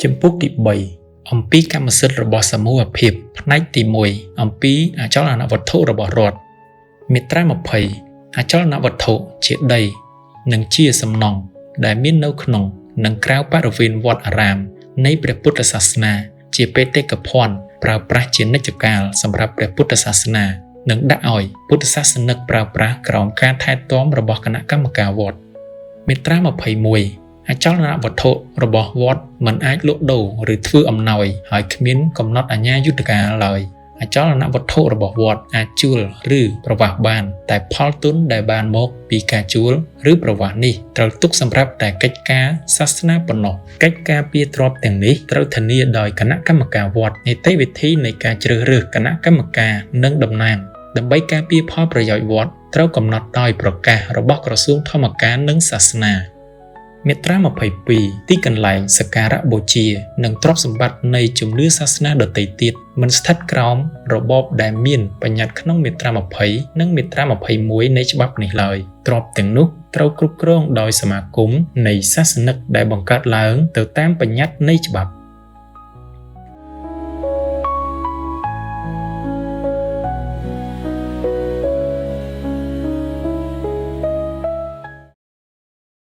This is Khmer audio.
ជំពូកទី3អំពីកម្មសិទ្ធិរបស់សមូហភាពផ្នែកទី1អំពីអចលនវត្ថុរបស់រដ្ឋមាត្រា20អចលនវត្ថុជាដីនិងជាសំណង់ដែលមាននៅក្នុងនិងក្រៅបរិវេណវត្តអារាមនៃព្រះពុទ្ធសាសនាជាបេតិកភណ្ឌប្រើប្រាស់ជានិច្ចកាលសម្រាប់ព្រះពុទ្ធសាសនានិងដាក់ឲ្យពុទ្ធសាសនិកប្រើប្រាស់ក្រោមការថែទាំរបស់គណៈកម្មការវត្តមាត្រា21អចលនវត្ថុរបស់វត្តមិនអាចលក់ដូរឬធ្វើអំណោយហើយគ្មានកំណត់អាជ្ញាយុទ្ធកាលឡើយអចលនវត្ថុរបស់វត្តអាចជួលឬប្រវាស់បានតែផលទុនដែលបានមកពីការជួលឬប្រវាស់នេះត្រូវទុកសម្រាប់តែកិច្ចការសាសនាប៉ុណ្ណោះកិច្ចការពារទ្រព្យទាំងនេះត្រូវធានាដោយគណៈកម្មការវត្តនីតិវិធីនៃការជ្រើសរើសគណៈកម្មការនិងតំណាងដើម្បីការពារផលប្រយោជន៍វត្តត្រូវកំណត់ដោយប្រកាសរបស់ក្រសួងធម្មការនិងសាសនាមាត្រា22ទីកន្លែងសក្ការៈបូជានិងទ្រព្យសម្បត្តិនៃជំនឿសាសនាដទៃទៀតមិនស្ថិតក្រោមរបបដែលមានបញ្ញត្តិក្នុងមាត្រា20និងមាត្រា21នៃច្បាប់នេះឡើយទ្រព្យទាំងនោះត្រូវគ្រប់គ្រងដោយសមាគមនៃសាសនិកដែលបង្កើតឡើងទៅតាមបញ្ញត្តិនៃច្បាប់។